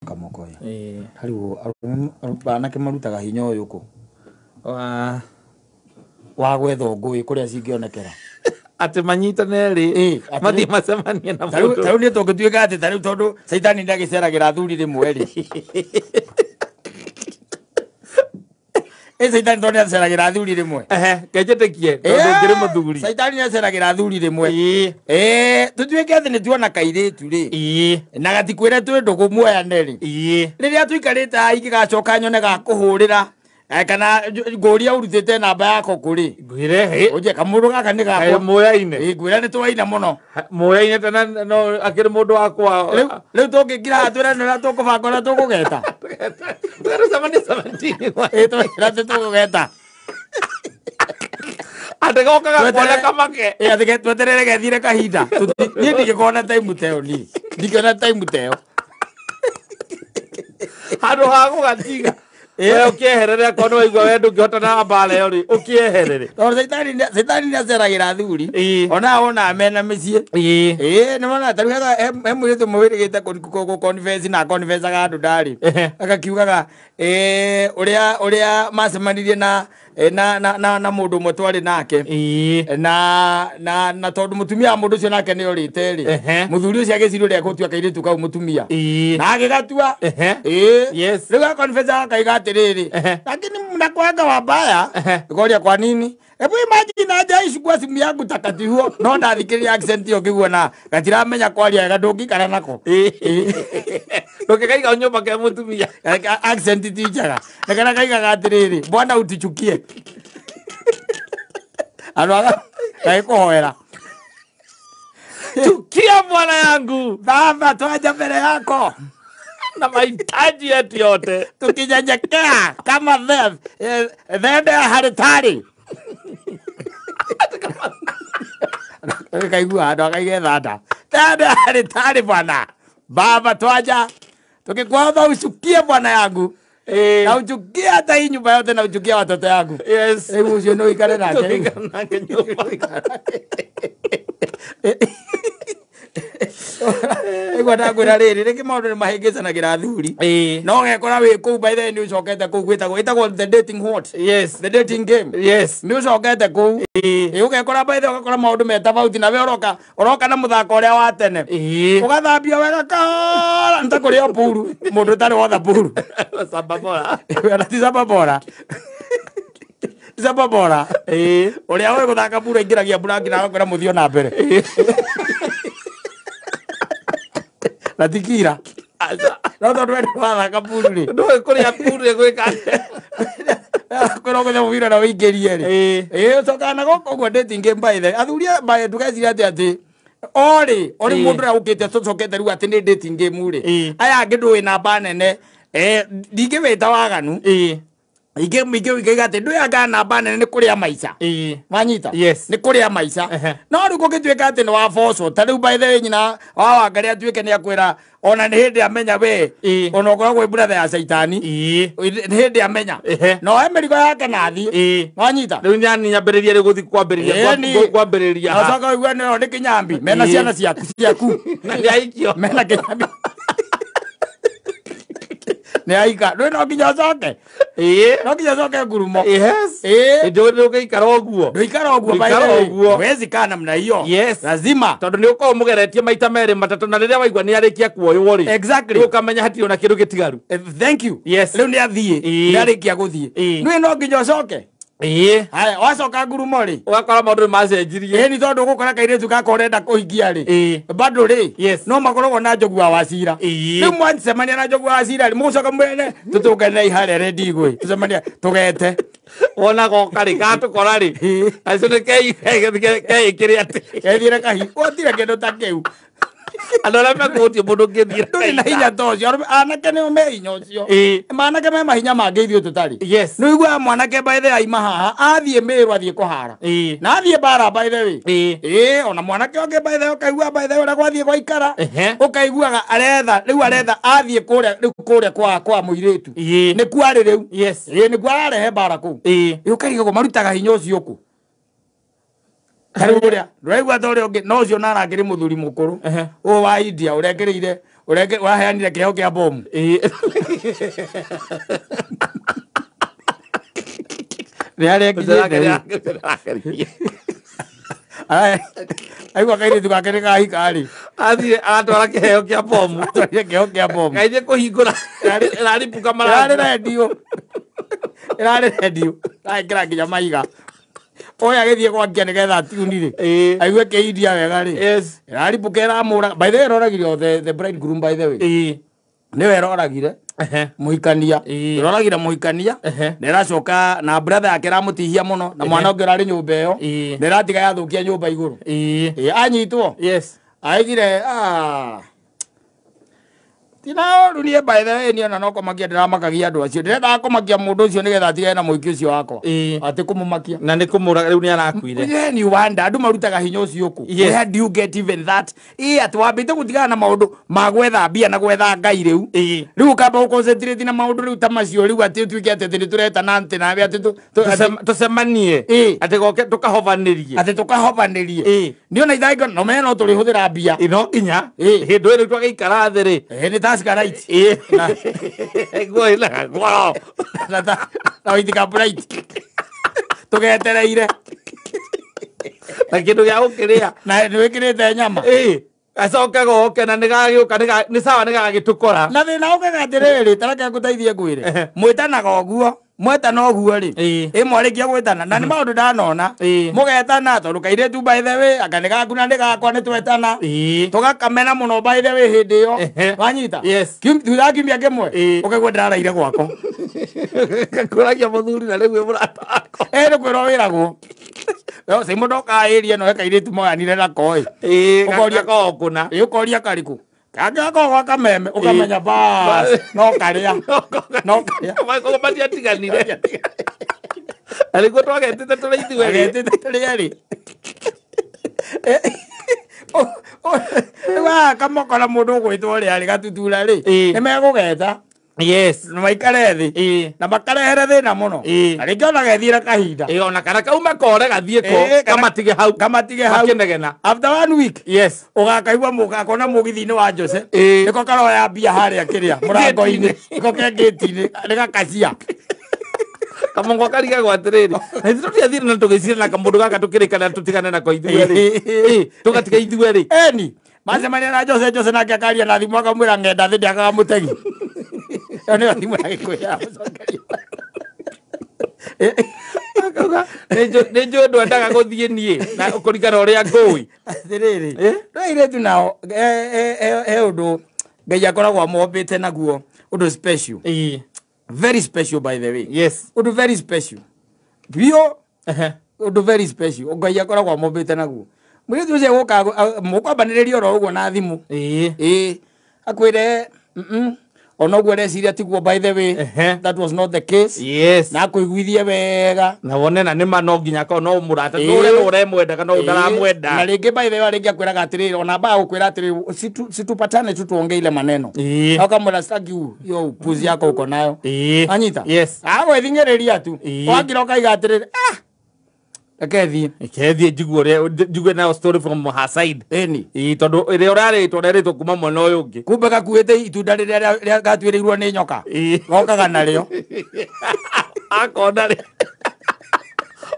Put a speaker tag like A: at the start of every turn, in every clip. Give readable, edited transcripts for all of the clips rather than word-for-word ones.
A: Kamokoya.
B: Ĩĩ.
A: Tarĩu anake marutaga hinya ũyũ kũ?
B: Wa
A: Wa gwetha ngũĩ kũrĩa cingĩonekera.
B: Atĩ manyitane rĩ,
A: Ĩĩ, atĩ
B: mathiĩ macemanie na
A: Tarĩu
B: mũndũ.
A: tarĩu nĩ tũngĩtuĩka atĩ tarĩu tondũ caitani ndagĩceragĩra athuri rĩmwe rĩ. Ĩ caitani tondũ nĩaceragĩra athuri rĩmwe.
B: Ehe, kenjĩtĩkie tondũ ngĩrĩ mũthuri.
A: Caitani nĩaceragĩra athuri rĩmwe.
B: Ĩĩ.
A: Ĩĩ, tũtuĩke atĩ nĩtuona kairĩtu rĩ.
B: Ĩĩ.
A: Na gatikwĩre twĩ ndũgũ muoyane rĩ.
B: Ĩĩ.
A: Rĩrĩa tũikarĩte haha ingĩgacoka nyone gakũhũrĩra kana ngũria ũrutĩte namba yako kũ rĩ.
B: Ngwĩre hĩ.
A: Ũnje kamũndũ gaka nĩ
B: Kaĩ
A: gakwa.
B: mũyaine.
A: Ĩ ngwĩra nĩ twaina mũno.
B: Mũyaine tena no akĩrĩ mũndũ wakwa.
A: Rĩu rĩu tũngĩkira haha twĩrane ũrĩa tũkũbanga ũrĩa tũkũgeta.
B: Tũgacemania 17.
A: Ĩ twĩra atĩ tũkũgeta.
B: Atĩ gokaga
A: Tweterere-
B: kuona kamake.
A: Ĩ atĩ tweterere gethire kahinda. Niĩ ndingĩkorwo na time ta ĩyo niĩ. Ndingĩona time ta ĩyo.
B: Handũ ha gũgatiga.
A: Ĩ.
B: We ũkĩeherere akorwo nĩ waigua we ndũngĩhota na mbara ĩyo rĩ, ũkĩeherere.
A: Tondũ caitani nĩaceragĩra athuri.
B: Ĩ.
A: Ona wonaga mena mĩciĩ.
B: Ĩĩ.
A: Ĩ nĩ wona tarĩu he mũirĩtu ũmwe wĩrĩgĩte kũ confess na confessaga andũ ndarĩ.
B: Ehe.
A: Agakiugaga ũrĩa ũrĩa macemanirie na na mũndũ ũmwe twarĩ nake.
B: Ĩĩ.
A: Na tondũ mũtumia wa mũndũ ũcio nake nĩ orĩte rĩ,
B: Ehe.
A: mũthuri ũcio agĩciria ũrĩa egũtua kairĩtu kau mũtumia.
B: Ĩĩ.
A: Na agĩgatua.
B: Ehe.
A: Ĩĩ.
B: Yes.
A: Rĩu akonfesa akaiga atĩrĩrĩ,
B: Ehe.
A: lakini mnakuanga wabaya.
B: Ehe.
A: Ngoria kwa nini? Hebu imagine hajaichukua simu yangu takati huo. No ndathikĩrĩria accent ĩyo ngĩigua na gatiramenya kwaria wega ndũngĩikara nako.
B: Ĩĩ. Ndũngĩkaiga nyũmba ke mũtumia.
A: Accent ti njega. Na kana kaigaga atĩrĩrĩ, bwana utichukie. Andũ aga gagĩkũhoera.
B: Chukia bwana yangu
A: Baba twaja mbele yako
B: na mahitaji yetu yote.
A: tukinyenyekea kama thende ya haritari. Kaigua andũ akaige thanda. Thende ya haritari bwana. Baba twaja tukikuomba uchukie bwana yangu.
B: Ĩĩ.
A: Na uchukie hata hii nyumba yote na uchukie watoto yangu.
B: Yes.
A: Rĩu ũcio no ũikare nake rĩu.
B: Tũngĩikara nake nyũmba.
A: Igua ndakwĩra rĩrĩ rĩngĩ maũndũ nĩ mahĩngĩcanagĩra athuri.
B: Ĩĩ.
A: No ũgekora wĩ kũu by the way nĩ ũcokete kũu gwĩtagwo the dating what?
B: Yes.
A: The dating game.
B: Yes.
A: Nĩ ũcokete kũu.
B: Ĩĩ.
A: Ĩ ũgekora by the way ũgakora maũndũ me tofauti na we ũroka ũroka na mũthako ũrĩa wa tene.
B: Ĩĩ.
A: Ũgathambio wega kahora nĩ ta kũrĩo puru mũndũ ũtarĩ wotha puru.
B: Samba bora.
A: Ona ti samba bora. Ti samba bora.
B: Ĩĩ.
A: Ũrĩa ũĩ gũthaka puru aingĩragia mbura na agakwĩra mũthiĩ na mbere. Na ti kira.
B: Aca.
A: No tondũ we nĩwathaka puru rĩ.
B: Ndũĩ kũrĩa puru ĩgwĩka atĩa.
A: Kwĩra ũgũthe mũbira na ũingĩrie rĩ.
B: Ĩĩ.
A: Ĩĩ ũcokaga na gũkũ ũguo dating game by the athuri aya by ndũgecirie atĩ atĩ orĩ orĩ
B: Ĩĩ.
A: mũndũ ũrĩa ũkĩte tũcokete rĩu atĩ nĩ dating game rĩ.
B: Ĩĩ.
A: Aya angĩ ndũĩ namba nene. Ndingĩwĩta waganu.
B: Ĩĩ.
A: Ingĩ ingĩiga atĩ ndũĩ anga namba nene nĩ kũrĩa maica.
B: Ĩĩ.
A: Wanyita?
B: Yes.
A: Nĩ kũrĩa maica.
B: Ehe.
A: No rĩu kũngĩtuĩka atĩ nĩ wabocwo ta rĩu by the way nyina wa Wangarĩ atuĩke nĩ akwĩra ona nĩ hĩndĩ amenya we
B: Ĩĩ.
A: ona ũkoragwo wĩ brother ya caitani.
B: Ĩĩ.
A: Nĩ hĩndĩ amenya.
B: Ehe.
A: Na oe mĩrigo yake na athiĩ.
B: Ĩĩ.
A: Wanyita?
B: Rĩu nyani nyambĩrĩrie rĩu gũthiĩ kwambĩrĩria
A: Ĩĩ,
B: kwambĩrĩria haha.
A: Acoka ũigue nĩyo nĩ kĩnyambi mena
B: Ĩĩ.
A: ciana ciaku ciaku.
B: Na nĩ aikio.
A: Mena kĩnyambi. Nĩ aika. Ndũĩ no nginya ũcoke.
B: Ĩĩ.
A: No nginya ũcoke ngurumo.
B: Yes.
A: Ĩĩ.
B: Ndũĩ ndũngĩikara ũguo.
A: Ndũikara ũguo by the
B: Ndũikara
A: way.
B: ũguo.
A: Huwezi kaa namna hiyo.
B: Yes.
A: Lazima.
B: Tondũ nĩ ũkoragwo mũgeretie maita merĩ matatũ na rĩrĩa waigua nĩ arĩkia kuoywo rĩ.
A: Exactly.
B: Rĩu ũkamenya hatirĩ ona kĩndũ gĩtigaru.
A: Thank you.
B: Yes.
A: Rĩu nĩ athiĩ.
B: Ĩĩ.
A: Nĩ arĩkia gũthiĩ.
B: Ĩĩ.
A: Nĩ no nginya ũcoke.
B: Ĩĩ.
A: Haya, wacoka ngurumo rĩ.
B: Ũgakora maũndũ nĩ macenjirie.
A: Ĩni tondũ ũgũkora kairĩtu gaka ũrenda kũhingia rĩ.
B: Ĩĩ.
A: Bado rĩ.
B: Yes.
A: No makoragwo na njogu wa Wacira.
B: Ĩĩ.
A: Rĩu mwacemania na njogu wa Wacira rĩ, mũgũcoka mwene tũtũngane harĩa rendi igwe. Tũcemania tũgete.
B: Wona goka rĩ gatũkora rĩ.
A: Ĩĩ.
B: Acio nĩ keĩkĩre atĩ.
A: Kethiĩre kahi. Gũtirĩ kĩndũ ta kĩu.
B: Andũ arĩa mekũhutia mũndũ ũngĩthiĩra
A: Ndũrĩ na hinya ta ũcio. Arũme- Anake nĩo me hinya ũcio.
B: Ĩĩ.
A: Manake me mahinya mangĩ ithuĩ tũtarĩ.
B: Yes.
A: Nĩ ũiguaga mwanake by the way aima haha athiĩ Mĩrũ athiĩ kũhara.
B: Ĩĩ.
A: Na athiĩ mbara by the way.
B: Ĩĩ.
A: Ĩĩ ona mwanake ũngĩ by the way ũkaigua by the way ũrĩa gwathiĩ gwaikara.
B: Ehe.
A: Ũkaiguaga aretha rĩu aretha athiĩ kũrĩa rĩu kũrĩa kwa mũirĩtu.
B: Ĩĩ.
A: Nĩkuo arĩ rĩu.
B: Yes.
A: Ĩĩ nĩkuo ararehe mbara kũu.
B: Ĩĩ.
A: Ĩ ũkarigagwo marutaga hinya ũcio kũ. Tarĩu ũrĩa ndũraigua ta ũrĩa ũngĩ no ũcio na arangĩrĩ mũthuri mũkũrũ.
B: Ehe.
A: Ũyũ wa India ũrĩa ekĩrĩire Ureke waheanire kĩheo kĩa bomu. Nĩ arekire. Aigua kairĩtu gake nĩ kahika rĩ.
B: Athire aratwara kĩheo kĩa bomu.
A: Atwarire kĩheo kĩa bomu.
B: Gaithie kũhingũra ĩraripũka
A: Ĩrarĩ
B: marango.
A: rendio. Ĩrarĩ rendio. Arekĩra nginya maiga. Ũyũ agĩthiĩ gwakia nĩgetha atiuni rĩ. Aigue kĩindia wega rĩ.
B: Yes.
A: Ĩraripũka ĩramũra. By the way ĩroragire the bridegroom by the way. Nĩwe ĩroragire. Muhikania ĩroragire muhikania na ĩracoka na brother yake ĩramũtihia mũno na mwana ũngĩ ũrarĩ nyũmba ĩyo na ĩratiga yathũkia nyũmba igũrũ. Anyitwo.
B: Yes.
A: Aigire tina ũru niĩ by the way niĩ ona no kũmakia ndĩramakagia andũ acio ndĩrendaga kũmakia mũndũ ũcio nĩgetha atigane na mũhiki ũcio wakwa atĩ kũmũmakia.
B: Na nĩ kũmũraga rĩu nĩ arakuire.
A: Then you wonder andũ marutaga hinya ũcio kũ.
B: Yes.
A: Where do you get even that? Atĩ wambĩte gũtigana na maũndũ ma gwetha mbia na gwetha Ngai rĩu. Rĩu ũkamba gũconcentrate na maũndũ rĩu ta macio rĩu atĩ ũtuĩke atĩ nĩ tũretana atĩ nawe atĩ
B: Tũcemanie. Atĩ goke tũkahovanĩrie.
A: Atĩ tũkahovanĩrie. Nĩ ona ithaiko no menya no tũrĩhũthĩra mbia.
B: No nginya. Hĩndĩ ĩyo rĩu twagĩikara thĩ rĩ.
A: Nĩ Tusker Light.
B: Nguo ĩna ngoro.
A: Na White Cup Light. Tũgetereire.
B: Na kĩndũ gĩa gũkĩrĩa.
A: Na nĩ wĩkĩrĩte nyama.
B: Acoka goke na nĩgagĩũka nĩ sawa nĩgagĩtũkora.
A: Na thĩna ũkaga atĩrĩrĩ, ta reke ngũteithie ngwĩre. Mwĩtanaga ũguo, mwetana ũguo rĩ. Mwarĩkia gwĩtana na nĩ maũndũ ndanona. Mũgetana tondũ kairĩtu by the way anga nĩ gaku na nĩ gakwa nĩ twetana. Tũgakamena mũno by the way hĩndĩ ĩyo. Wanyita?
B: Yes.
A: Thutha wa kiumia kĩmwe ũkaigua ndĩraraire gwakwa.
B: Gakũragia mũthuri na rĩu wĩ mũrata wakwa.
A: Nĩ kwĩrwo wĩragwo. No Simon ndoka area no kairĩtu moyanire nako ĩ.
B: Ũkoria kũna.
A: Ũkoria karĩkũ. Kangĩ gakoragwo gwa kameme ũkamenya bas no karĩa. No karĩa.
B: Koguo matiatiganire. Na nĩguo twagetĩte tũrĩ ithuerĩ.
A: Twagetĩte tũrĩ erĩ. Rĩu haha kamokora mũndũ ũgwĩtwo ũrĩa arĩ gatutura rĩ. Nĩ megũgeta.
B: Yes.
A: Na maikare thĩ. Na makarehere thĩna mũno. Na rĩngĩ ona gethiĩra kahinda.
B: Ona kana kauma kore gathiĩ ko. Kamatige hau.
A: Kamatige hau.
B: Makĩnegena.
A: After 1 week.
B: Yes.
A: Ũgakaigua mũgakona mũgithi-inĩ wa Jose. Nĩko karoya mbia harĩa kĩrĩa mũrango-inĩ. Nĩko ke gate-inĩ. Nĩ gakacia.
B: Kamongo karigagwo atĩrĩrĩ. Na ithuĩ tũtiathire na tũgĩcira na kamũndũ gaka tũkĩrĩkana tũtigane nako ithuerĩ. Tũgatiga ithuerĩ.
A: Eni. Macemania na Jose, Jose nake akaria na thimũ akamwĩra ng'enda thĩ ndĩakaga mũtegi. Ĩyo nĩyo thimũ ya Gĩkũyũ ya gũcokeria.
B: Akauga, nĩ njũĩ ndwendaga gũthiĩ niĩ na kũringana ũrĩa ngũĩ.
A: Atĩrĩrĩ, no airĩtu nao he ũndũ Ngai akoragwo amombĩte naguo ũndũ special. Very special by the way.
B: Yes.
A: Ũndũ very special. Biũ ũndũ very special. Ngai akoragwo amombĩte naguo. Mũirĩtu ũcio gũka mũkwambanĩrĩria oro ũguo na thimũ. Akwĩre ona ũguo areciria tiguo by the way. That was not the case.
B: Yes.
A: Na akũiguithie wega.
B: Na wone na nĩma no nginya akorwo no mũrata. Ũrĩa no ũremwenda no ũtaramwenda.
A: Na rĩngĩ by the way rĩngĩ akwĩraga atĩrĩrĩ ona mbaa gũkwĩra atĩrĩrĩ situpatane tu tuongee ile maneno. Na ũkamwĩra sitaki hiyo upuzi yako uko nayo. Anyita?
B: Yes.
A: Agwĩthing'ĩrĩria tu. Wakira ũkaiga atĩrĩrĩ reke thiĩ.
B: Reke thiĩ njigue ũrĩa njigue nayo story from her side.
A: Ĩni.
B: Tondũ ĩrĩa ũrarĩtwo ũrerĩtwo kuma mwena ũyũ ũngĩ.
A: Kumbe gakuĩte itunda rĩrĩa gatuĩrĩirwo nĩ nyoka. Gokaga narĩo.
B: Akona rĩ.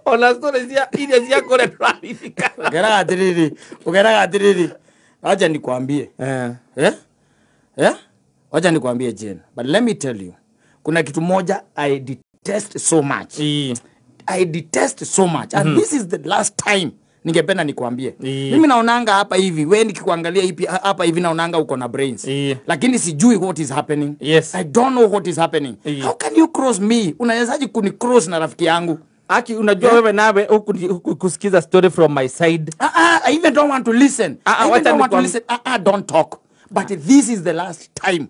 B: Ona story cia iria cia kũrĩa tũraririkana.
A: Ũgeraga atĩrĩrĩ, ũgeraga atĩrĩrĩ. Wacha nikwambie. Wacha nikwambie Jane. But let me tell you. Kuna kitu moja I detest so much. I detest so much. And this is the last time ningependa nikwambie. Mimi naonanga hapa hivi, wewe nikikuangalia hivi hapa hivi naonanga uko na brains. Lakini sijui what is happening.
B: Yes.
A: I don't know what is happening. How can you cross me? Unawezaje kunicross na rafiki yangu?
B: Aki unajua wewe nawe huku kusikiza story from my side.
A: I even don't want to listen. I even don't want to listen. Don't talk. But this is the last time.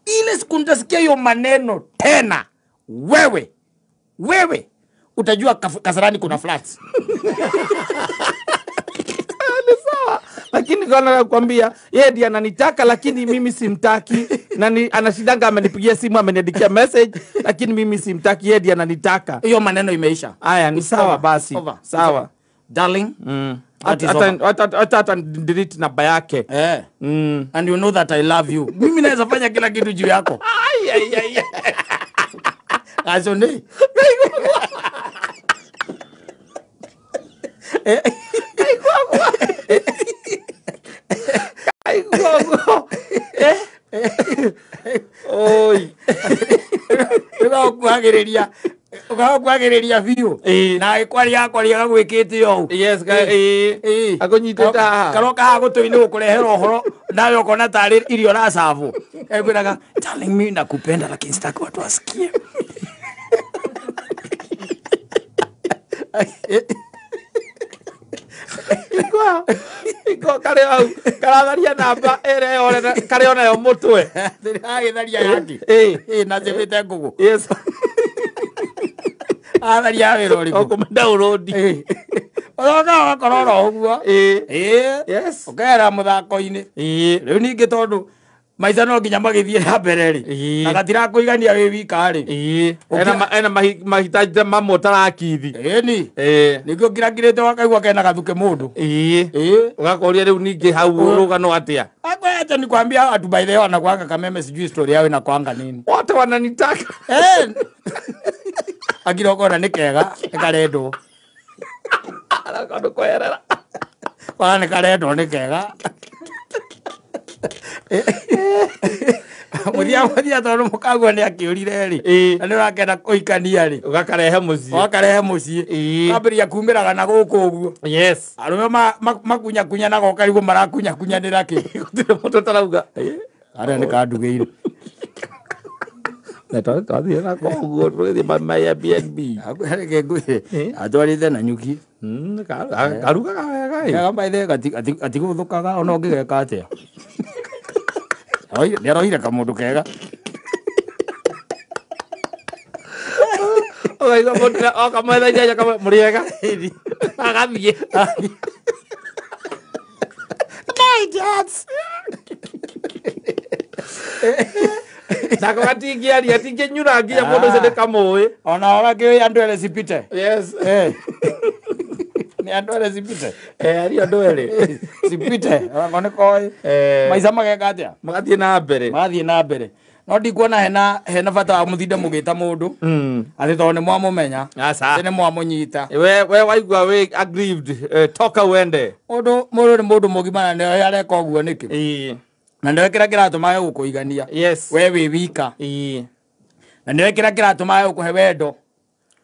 A: Ile siku nitasikia hiyo maneno tena. Wewe. Wewe. Utajua Kasarani kuna flats.
B: Ni sawa. Lakini kwa nakwambia yeye ndiye ananitaka lakini mimi simtaki. Na anashidanga amenipigia simu ameniandikia message lakini mimi simtaki, yeye ndiye ananitaka.
A: Hiyo maneno imeisha.
B: Aya ni sawa basi. Sawa.
A: Darling. That is
B: Hata-
A: over.
B: hata delete namba yake.
A: Eh. And you know that I love you. Mimi naweza fanya kila kitu juu yako.
B: Ai, ai, ai, ai.
A: Azone.
B: Ai, gogo. Eh. Oi.
A: Ũgakuhagĩrĩria ũgakuhagĩrĩria biũ.
B: Ĩĩ.
A: Na agĩkwaria akwaria gagwĩkĩte ũũ.
B: Yes, ga
A: Ĩĩ.
B: Akũnyitĩte haha.
A: Karoka haha gũtũ-inĩ gũkũrehera ũhoro nawe ũkona tarĩ irio ũracabwo. Ekwĩraga darling, mimi nakupenda lakini sitaki watu wasikie.
B: Ikwa. Ikwa karĩ hau. Karatharia namba ĩrĩa yore karĩ onayo mũtwe.
A: Agĩtharia yake.
B: Ĩĩ.
A: Ĩĩ, na njĩbĩte ngũgũ.
B: Yes.
A: Atharia wĩra ũrĩkũ?
B: Ũkũmĩ download.
A: Ĩĩ. Ũcokaga ũgakora oro ũguo.
B: Ĩĩ.
A: Ĩĩ.
B: Yes.
A: Ũkehera mũthako-inĩ.
B: Ĩĩ.
A: Rĩu ningĩ tondũ maica no nginya magĩthiĩ na mbere rĩ.
B: Ĩĩ.
A: Na gatirakũigania wĩ wika rĩ.
B: Ĩĩ. Ena mahitaji mamwe ũtarakithi.
A: Ĩni.
B: Ĩĩ.
A: Ningĩ ũkirakirĩte wakaigua kena gathuke mũndũ.
B: Ĩĩ.
A: Ĩĩ.
B: Ũgakoria rĩu ningĩ hau rũgano atĩa?
A: Acha nikwambia watu by the way wanakuanga kameme sijui story yao inakuanga nini.
B: Wote wananitaka.
A: Eh. Akira ũkona nĩ kega, nĩ karendwo.
B: Arakondu kwerera.
A: Ona nĩ karendwo nĩ kega. Mũthia mũthia tondũ mũkagua nĩ akĩũrire rĩ.
B: Ĩĩ.
A: Na nĩ ũrakenda kũhikania rĩ.
B: Ũgakarehe mũciĩ.
A: Wakarehe mũciĩ.
B: Ĩĩ.
A: Kambĩrĩria kumĩraga na gũkũ ũguo.
B: Yes.
A: Arũme makunyakunyanaga ũkarigwo marakunyakunyanĩra kĩ.
B: Gũtirĩ mũndũ ũtarauga.
A: Arĩa nĩ kandugĩire.
B: Na twathiĩ na koguo tũgĩthiĩ ma Airbnb.
A: Reke ngwĩre atwarĩte na nyuki.
B: Karugaga wega ĩ.
A: Kega by the way gatigũthũkaga ona ũngĩgeka atĩa. Nĩ aroire kamũndũ kega.
B: Ũkaigua mũndũ oka mwetha inyanya kamwe mũrĩega. Agathiĩ.
A: My
B: Nako gatingĩaria tingĩnyura nginya mũndũ ũcio nĩkamũĩ.
A: Ona ũrakĩũĩ andũ erĩ cipite.
B: Yes.
A: Eh. Nĩ andũ erĩ cipite.
B: Aria andũ erĩ.
A: Cipite. Onako nĩ koĩ. Maica mageka atĩa?
B: Magathiĩ na mbere.
A: Magathiĩ na mbere. No ndikuona hena bata wa mũthinde mũgĩta mũndũ. Atĩ tondũ nĩ mwamũmenya.
B: Aca.
A: Atĩ nĩ mwamũnyita.
B: We waigua wĩ aggrieved, toka uende.
A: Mũndũ nĩ mũndũ mũgima na nĩoĩ areka ũguo nĩkĩ.
B: Ĩĩ.
A: Na nĩoĩ kĩrĩa kĩratũma age gũkũigania.
B: Yes.
A: We wĩ wika.
B: Ĩĩ.
A: Na nĩoĩ kĩrĩa kĩratũma age gũkũhe wendo.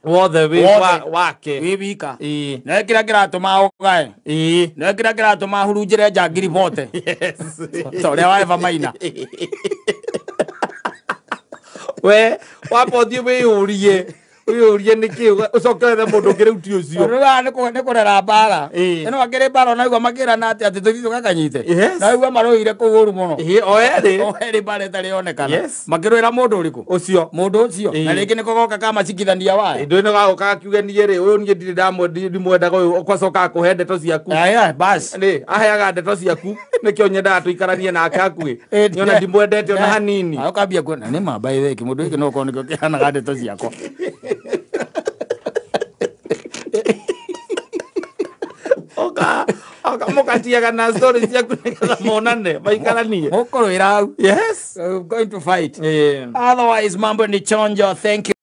B: Wothe wĩ
A: Wothe.
B: wake.
A: Wĩ wika.
B: Ĩĩ.
A: Nĩoĩ kĩrĩa kĩratũma ũgae.
B: Ĩĩ.
A: Nĩoĩ kĩrĩa kĩratũma ahurunjĩre njangiri bote.
B: Yes.
A: Ta ũrĩa wa Eva Maina.
B: We wamba ũthiĩ wĩyũrie. Wĩyũrie nĩkĩ ũcoke wethe mũndũ ũngĩ rĩu ti ũcio.
A: Tondũ rĩu haha nĩ kũrera mbara.
B: Ĩĩ.
A: Ĩno akĩrĩ mbara onaigua makĩrana atĩ tũthiĩ tũgakanyite.
B: Yes.
A: Na aigua marũire kũu ũru mũno.
B: Ĩĩ, o erĩ.
A: O erĩ mbara ĩtarĩ yonekana.
B: Yes.
A: Makĩrũĩra mũndũ ũrĩkũ?
B: Ũcio.
A: Mũndũ ũcio.
B: Ĩĩ.
A: Na rĩngĩ nĩko goka kamacikithania waya.
B: Ndũĩ nĩ gagoka gakiuge niĩ rĩ, ũyũ niĩ ndirĩ ndimwendaga ũyũ ũgacoka akũhe ndeto ciaku.
A: Aya, bas.
B: Nĩ, aheaga ndeto ciaku nĩkĩo nyendaga tũikaranie nake hakuhĩ. Nĩona ndimwendete ona hanini.
A: Na ũkambia kuona nĩ ma by the way kĩmũndũ gĩkĩ no ũkorwo nĩkĩo kĩhanaga ndeto ciakwa.
B: Oka, oka mũkatiaga na story ciaku nĩgetha monane, maikaranie.
A: Mũkũrũĩra hau.
B: Yes.
A: We're going to fight.
B: Yeah.
A: Otherwise, mambo ni chonjo. Thank you.